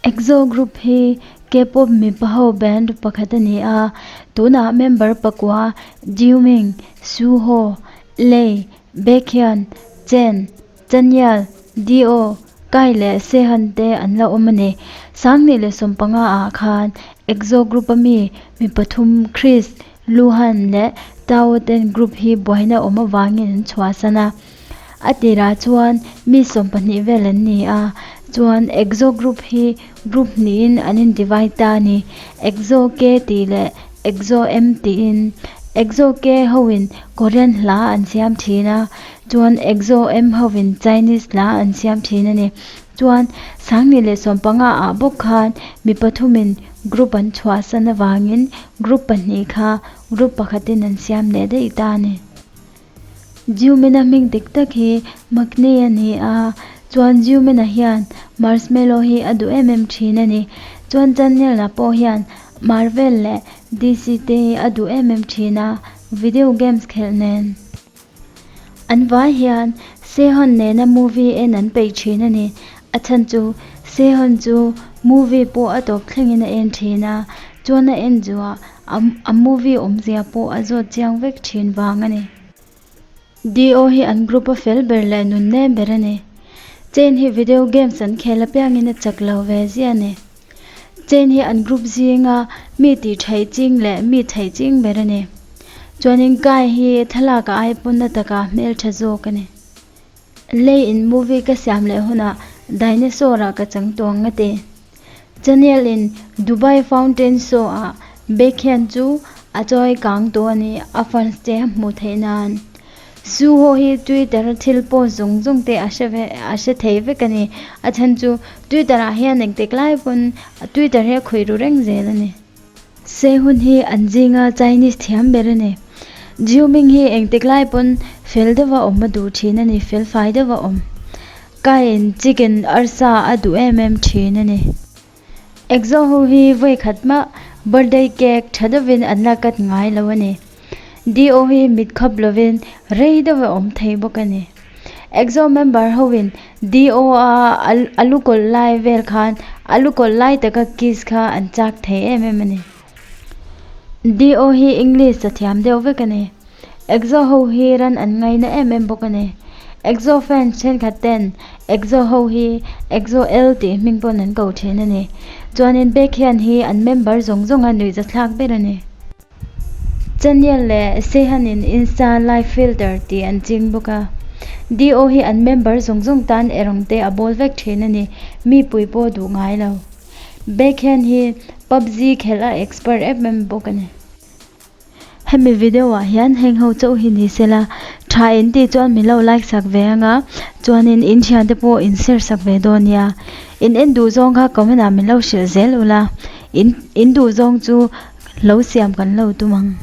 Exo group hi K-pop mipa ho band pakhat a ni a, tunah member pakua Jiumin, Suho, Lay, Baekhyun, Chen, Chanyeol, Dio, Kai leh Sehun te an la awm a ni. 2015 ah khan Exo group a mi mi pathum Chris, Luhan leh Tao ten group hi buaina awm avangin an chhuahsan a. A tirah chuan mi 20 vel an ni a, chuan Exo group hi group hnihin an in divide ta a ni. Exo K tih leh Exo M tiin. Exo K hoin Korean hla an siam thin a, chuan Exo M hoin Chinese hla an siam thin a ni. Chuan 2015 ah bawk khan mi pathumin group an chhuahsan avangin group pahnih kha group pakhatin an siam leh daih ta a ni. Jimin-a hming dik tak hi Makni a ni a, chuan Jimin-a hian Marshmallow hi a duh em em thin a ni. Chuan Chanel-a pawh hian Marvel leh DC te hi a duh em em thin a, video games khelh nen. An vai hian Sehon nena movie en an peih thin a ni. A chhan chu Sehon chu movie pawh a tawp thlengin a en thin a, chuan a en zuah A movie awmzia pawh a zawt chiang vek thin vang a ni. Do hi an group a fel ber leh nun nem ber a ni. Chen hi video games an khel apiangin a chak lo ve ziah a ni. Chen hi an group zinga mi tih theih ching leh mi theih ching ber a ni. Chuanin Kai hi thlalak a ai pawn na takah hmeltha zawk a ni. Lei in movie ka siam leh hunah dinosaur ah ka chang tawh ang a ti. Channel in Dubai Fountain Show ah Baekhyun chu a chawi kang tawh a ni a fans te a hmuh theih nan. Suho hi Twitter a thil post zawng zawng te a hre ve a hre thei vek a ni. A chhan chu Twitter ah hian engtik lai pawn Twitter hi a khawih ru reng zel a ni. Sehun hi an zinga Chinese thiam ber a ni. Jiuming hi engtik lai pawn fel deuha awm a duh thin a ni, fel fai deuha awm. Kaiin chicken arsa a duh em em thin a ni. Exo ho hi vawi khat mah birthday cake tha deuhin an la cut ngai lo a ni. Do hi mit khap lovin rei deuha awm thei bawk a ni. Exo member hoin Do a a lu kawlh lai vel khan a lu kawlh lai taka kiss kha an chak thei em em a ni. Do hi English a thiam deuh vek a ni. Exo ho hi ran an ngaina em em bawk a ni. Exo fans thenkhat ten Exo ho hi Exo L tih hming pawn an ko thin a ni. Chuanin Baekhyun hi an member zawng zawnga nuihzathlak ber a ni. Chaniel leh Sehan-in Insta live filter tih an ching bawk a. Do hi an member zawng zawng tan erawng te a bawl vek thin a ni, mi pui pawh duh ngai lo. Baekhyun hi PUBG khelh a expert em em bawk a ni. Hemi video ah hian heng ho chauh hi ni sela, tha in tih chuan min lo like sak ve anga, chuanin in thiante pawh in share sak ve dawn nia. In en duh zawng kha comment ah min lo hrilh zel ula, in in duh zawng chu Lo siam kan lo tum ang.